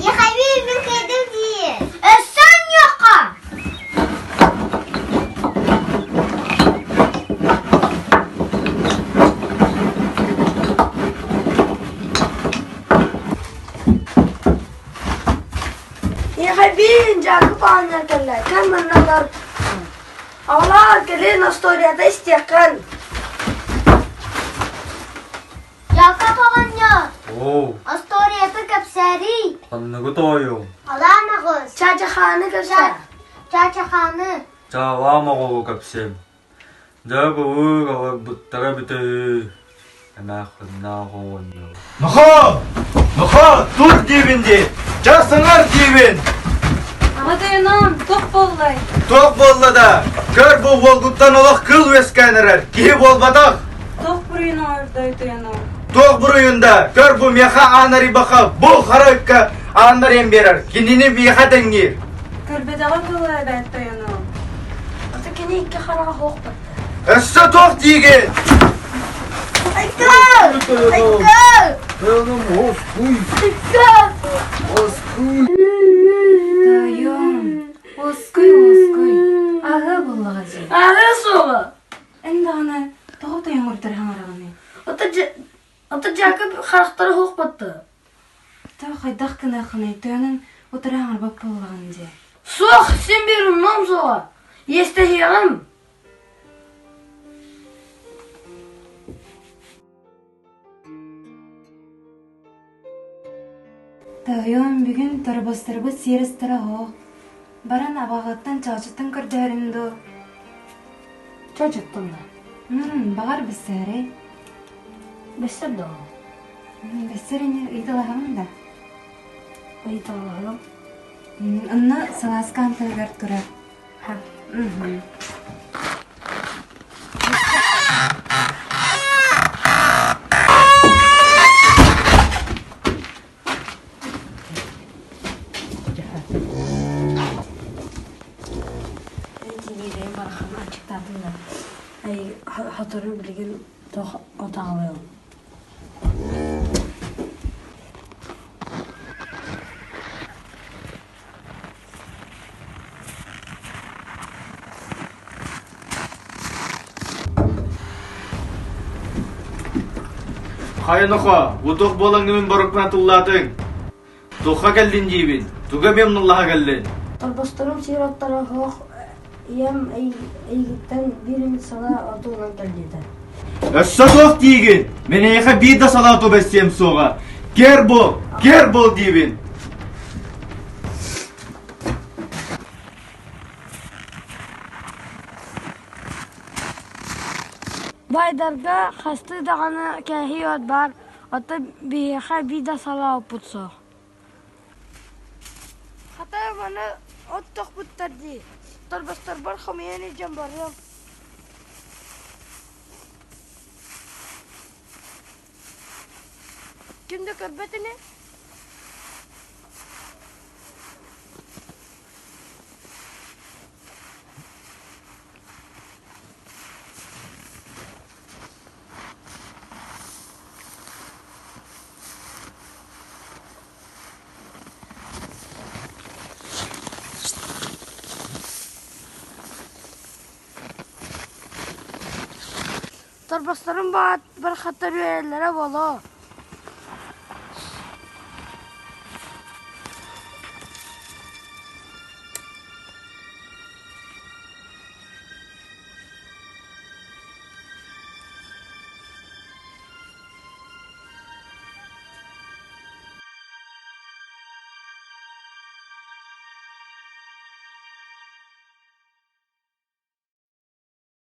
Я хабибим кыдым дии. Өссө онньуохха! Ехабин Дьаакып оҕонньор кэллэ, кэм манналар Оҕолоор, кэлин остуоруйата истиэххин. Дьаакып оҕонньор, Оо, остуоруйата кэпсээриий. ханныгы тоойуҥ? Алаан аҕыс. Чаачахааны кэпсээ. Чаачахааны. Чаалаам оҕолу кэпсиэм. Дьэ былыр аларбыттара бүтэ эмээххиннээх оҕонньор. Нохоо! Нохоо, тур диибин дии! Ча саҥар диибин! Аҕа тойоном, туох буоллай? Туох буолла да, көр бу уолгуттан олох кыл үөскээн эрэр, киһи буолбатах! Туох буруйун оҥордой тойоном? Туох буруйун да, көр бу миэхэ аан арыйбаха, бу хара ыкка ааннарыйан биэрэр, кинини миэхэ тэҥниир. Көрбөтөҕө буолуо эбээт тойоном. Ата кини икки хараҕа суох барда. Өссө туох диигин? Айка! Айка! Тойоном, оскуй! Айка! Оскуй! Тойон, оскуй, оскуй. Аһыы буллаҕа дии. Аһыы суоҕа. Эн даҕаны тоҕо тойоҥурдар хаҥараҕыный? Ата Ата Дьаакып харахтара суох батта. Та хайдах гыныаххыный, тойонун утары хаҥарбат буоллаҕын дии. Суох, син биир умнуом суоҕа. Иэстэһиэҕим. Тоойуом, бүгүн торбосторбут сиэр астара оһох. Баран абаҕаттан чоочуттан көрдөһөрүм дуу? Чоочуттан да? Баҕар бэссээрэй. Бэссэр доо? Бэссэр ини ыйыталаһабын да? Ыйыталаһыам. Онно салааска антыгар турар. Тиийэн барахан аччыктаатым да сотору билигин туох отаҕалыам. Хайа нохоо, утух буолаҥҥын борукпун тыллаатыҥ. Туохха кэллин диибин, туга эмиэ умнуллаһа кэллин. Торбосторум сиир оттара суох ийэм эйигиттэн биир эмит салаа отуунан кэллиэтэ. Өссө туох диигин? Мин эйиэхэ биир да салаа оту бэссиэм суоҕа. Кэр буол, кэр буол диибин. Байдарга хастыы даҕаны кээһии от баар, оттон биһиэхэ биир да салаа оппут суох. Хата маны от тохпуттар дии, торбосторбор хомуйан илдьэн барыам. Ким да көрбөт ини. Торбосторум баҕат барахаттар үөрэллэрэ буолуо.